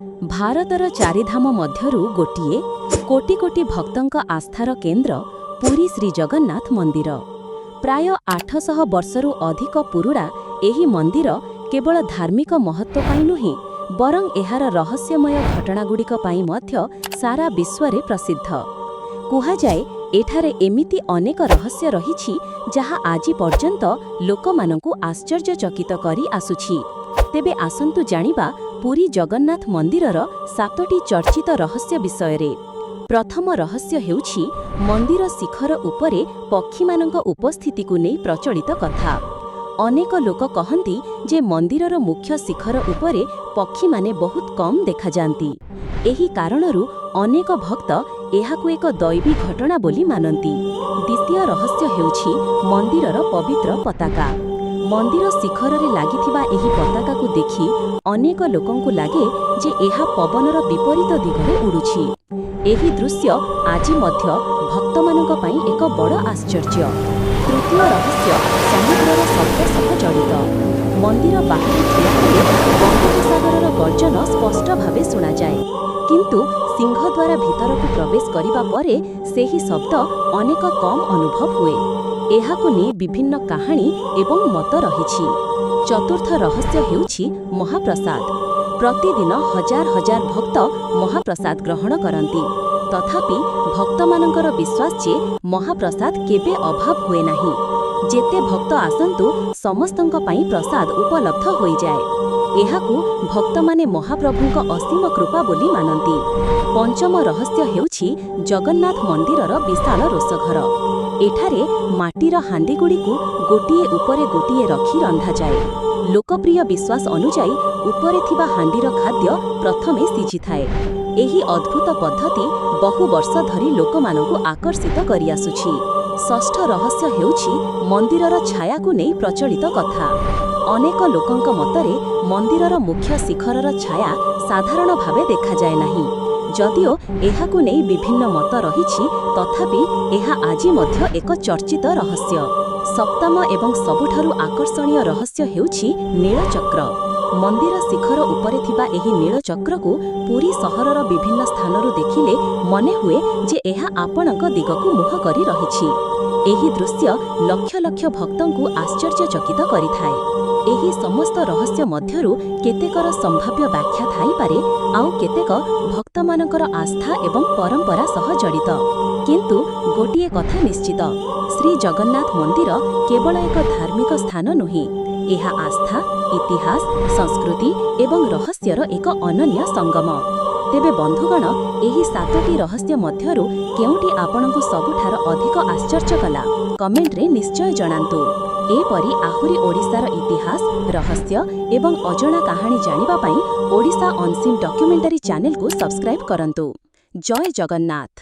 ଭାରତର ଚାରିଧାମ ମଧ୍ୟରୁ ଗୋଟିଏ, କୋଟି କୋଟି ଭକ୍ତଙ୍କ ଆସ୍ଥାର କେନ୍ଦ୍ର ପୁରୀ ଶ୍ରୀଜଗନ୍ନାଥ ମନ୍ଦିର। ପ୍ରାୟ 800 ବର୍ଷରୁ ଅଧିକ ପୁରୁଣା ଏହି ମନ୍ଦିର କେବଳ ଧାର୍ମିକ ମହତ୍ତ୍ୱ ପାଇଁ ନୁହେଁ, ବରଂ ଏହାର ରହସ୍ୟମୟ ଘଟଣାଗୁଡ଼ିକ ପାଇଁ ମଧ୍ୟ ସାରା ବିଶ୍ୱରେ ପ୍ରସିଦ୍ଧ। କୁହାଯାଏ, ଏଠାରେ ଏମିତି ଅନେକ ରହସ୍ୟ ରହିଛି, ଯାହା ଆଜି ପର୍ଯ୍ୟନ୍ତ ଲୋକମାନଙ୍କୁ ଆଶ୍ଚର୍ଯ୍ୟଚକିତ କରି ଆସୁଛି। ତେବେ ଆସନ୍ତୁ ଜାଣିବା ପୁରୀ ଜଗନ୍ନାଥ ମନ୍ଦିରର ସାତୋଟି ଚର୍ଚ୍ଚିତ ରହସ୍ୟ ବିଷୟରେ। ପ୍ରଥମ ରହସ୍ୟ ହେଉଛି ମନ୍ଦିର ଶିଖର ଉପରେ ପକ୍ଷୀମାନଙ୍କ ଉପସ୍ଥିତିକୁ ନେଇ ପ୍ରଚଳିତ କଥା। ଅନେକ ଲୋକ କହନ୍ତି ଯେ ମନ୍ଦିରର ମୁଖ୍ୟ ଶିଖର ଉପରେ ପକ୍ଷୀମାନେ ବହୁତ କମ୍ ଦେଖାଯାଆନ୍ତି। ଏହି କାରଣରୁ ଅନେକ ଭକ୍ତ ଏହାକୁ ଏକ ଦୈବୀ ଘଟଣା ବୋଲି ମାନନ୍ତି। ଦ୍ୱିତୀୟ ରହସ୍ୟ ହେଉଛି ମନ୍ଦିରର ପବିତ୍ର ପତାକା। ମନ୍ଦିର ଶିଖରରେ ଲାଗିଥିବା ଏହି ପତାକାକୁ ଦେଖି ଅନେକ ଲୋକଙ୍କୁ ଲାଗେ ଯେ ଏହା ପବନର ବିପରୀତ ଦିଗରେ ଉଡ଼ୁଛି। ଏହି ଦୃଶ୍ୟ ଆଜି ମଧ୍ୟ ଭକ୍ତମାନଙ୍କ ପାଇଁ ଏକ ବଡ଼ ଆଶ୍ଚର୍ଯ୍ୟ। ତୃତୀୟ ରହସ୍ୟ ସମୁଦ୍ରର ଶବ୍ଦ ସହ ଜଡ଼ିତ। ମନ୍ଦିର ବାହାରେ ଠିଆ ହେଲେ ବଙ୍ଗୋପସାଗରର ଗର୍ଜନ ସ୍ପଷ୍ଟ ଭାବେ ଶୁଣାଯାଏ, କିନ୍ତୁ ସିଂହଦ୍ୱାର ଭିତରକୁ ପ୍ରବେଶ କରିବା ପରେ ସେହି ଶବ୍ଦ ଅନେକ କମ୍ ଅନୁଭବ ହୁଏ। ଏହାକୁ ନେଇ ବିଭିନ୍ନ କାହାଣୀ ଏବଂ ମତ ରହିଛି। ଚତୁର୍ଥ ରହସ୍ୟ ହେଉଛି ମହାପ୍ରସାଦ। ପ୍ରତିଦିନ ହଜାର ହଜାର ଭକ୍ତ ମହାପ୍ରସାଦ ଗ୍ରହଣ କରନ୍ତି। ତଥାପି ଭକ୍ତମାନଙ୍କର ବିଶ୍ୱାସ ଯେ ମହାପ୍ରସାଦ କେବେ ଅଭାବ ହୁଏ ନାହିଁ। ଯେତେ ଭକ୍ତ ଆସନ୍ତୁ, ସମସ୍ତଙ୍କ ପାଇଁ ପ୍ରସାଦ ଉପଲବ୍ଧ ହୋଇଯାଏ। ଏହାକୁ ଭକ୍ତମାନେ ମହାପ୍ରଭୁଙ୍କ ଅସୀମ କୃପା ବୋଲି ମାନନ୍ତି। ପଞ୍ଚମ ରହସ୍ୟ ହେଉଛି ଜଗନ୍ନାଥ ମନ୍ଦିରର ବିଶାଳ ରୋଷଘର। ଏଠାରେ ମାଟିର ହାଣ୍ଡିଗୁଡ଼ିକୁ ଗୋଟିଏ ଉପରେ ଗୋଟିଏ ରଖି ରନ୍ଧାଯାଏ। ଲୋକପ୍ରିୟ ବିଶ୍ୱାସ ଅନୁଯାୟୀ, ଉପରେ ଥିବା ହାଣ୍ଡିର ଖାଦ୍ୟ ପ୍ରଥମେ ସିଝିଥାଏ। ଏହି ଅଦ୍ଭୁତ ପଦ୍ଧତି ବହୁ ବର୍ଷ ଧରି ଲୋକମାନଙ୍କୁ ଆକର୍ଷିତ କରିଆସୁଛି। ଷଷ୍ଠ ରହସ୍ୟ ହେଉଛି ମନ୍ଦିରର ଛାୟାକୁ ନେଇ ପ୍ରଚଳିତ କଥା। ଅନେକ ଲୋକଙ୍କ ମତରେ ମନ୍ଦିରର ମୁଖ୍ୟ ଶିଖରର ଛାୟା ସାଧାରଣ ଭାବେ ଦେଖାଯାଏ ନାହିଁ। ଯଦିଓ ଏହାକୁ ନେଇ ବିଭିନ୍ନ ମତ ରହିଛି, ତଥାପି ଏହା ଆଜି ମଧ୍ୟ ଏକ ଚର୍ଚ୍ଚିତ ରହସ୍ୟ। ସପ୍ତମ ଏବଂ ସବୁଠାରୁ ଆକର୍ଷଣୀୟ ରହସ୍ୟ ହେଉଛି ନୀଳଚକ୍ର। ମନ୍ଦିର ଶିଖର ଉପରେ ଥିବା ଏହି ନୀଳଚକ୍ରକୁ ପୁରୀ ସହରର ବିଭିନ୍ନ ସ୍ଥାନରୁ ଦେଖିଲେ ମନେ ହୁଏ ଯେ ଏହା ଆପଣଙ୍କ ଦିଗକୁ ମୁହଁ କରି ରହିଛି। ଏହି ଦୃଶ୍ୟ ଲକ୍ଷ ଲକ୍ଷ ଭକ୍ତଙ୍କୁ ଆଶ୍ଚର୍ଯ୍ୟଚକିତ କରିଥାଏ। ଏହି ସମସ୍ତ ରହସ୍ୟ ମଧ୍ୟରୁ କେତେକର ସମ୍ଭାବ୍ୟ ବ୍ୟାଖ୍ୟା ଥାଇପାରେ, ଆଉ କେତେକ ଭକ୍ତମାନଙ୍କର ଆସ୍ଥା ଏବଂ ପରମ୍ପରା ସହ ଜଡ଼ିତ। କିନ୍ତୁ ଗୋଟିଏ କଥା ନିଶ୍ଚିତ, ଶ୍ରୀ ଜଗନ୍ନାଥ ମନ୍ଦିର କେବଳ ଏକ ଧାର୍ମିକ ସ୍ଥାନ ନୁହେଁ, ଏହା ଆସ୍ଥା, ଇତିହାସ, ସଂସ୍କୃତି ଏବଂ ରହସ୍ୟର ଏକ ଅନନ୍ୟ ସଙ୍ଗମ। ତେବେ ବନ୍ଧୁଗଣ, ଏହି ସାତୋଟି ରହସ୍ୟ ମଧ୍ୟରୁ କେଉଁଟି ଆପଣଙ୍କୁ ସବୁଠାରୁ ଅଧିକ ଆଶ୍ଚର୍ଯ୍ୟ କଲା, କମେଣ୍ଟରେ ନିଶ୍ଚୟ ଜଣାନ୍ତୁ। ଏପରି ଆହୁରି ଓଡ଼ିଶାର ଇତିହାସ, ରହସ୍ୟ ଏବଂ ଅଜଣା କାହାଣୀ ଜାଣିବା ପାଇଁ ଓଡ଼ିଶା ଅନସିନ୍ ଡକ୍ୟୁମେଣ୍ଟାରୀ ଚ୍ୟାନେଲକୁ ସବସ୍କ୍ରାଇବ୍ କରନ୍ତୁ। ଜୟ ଜଗନ୍ନାଥ।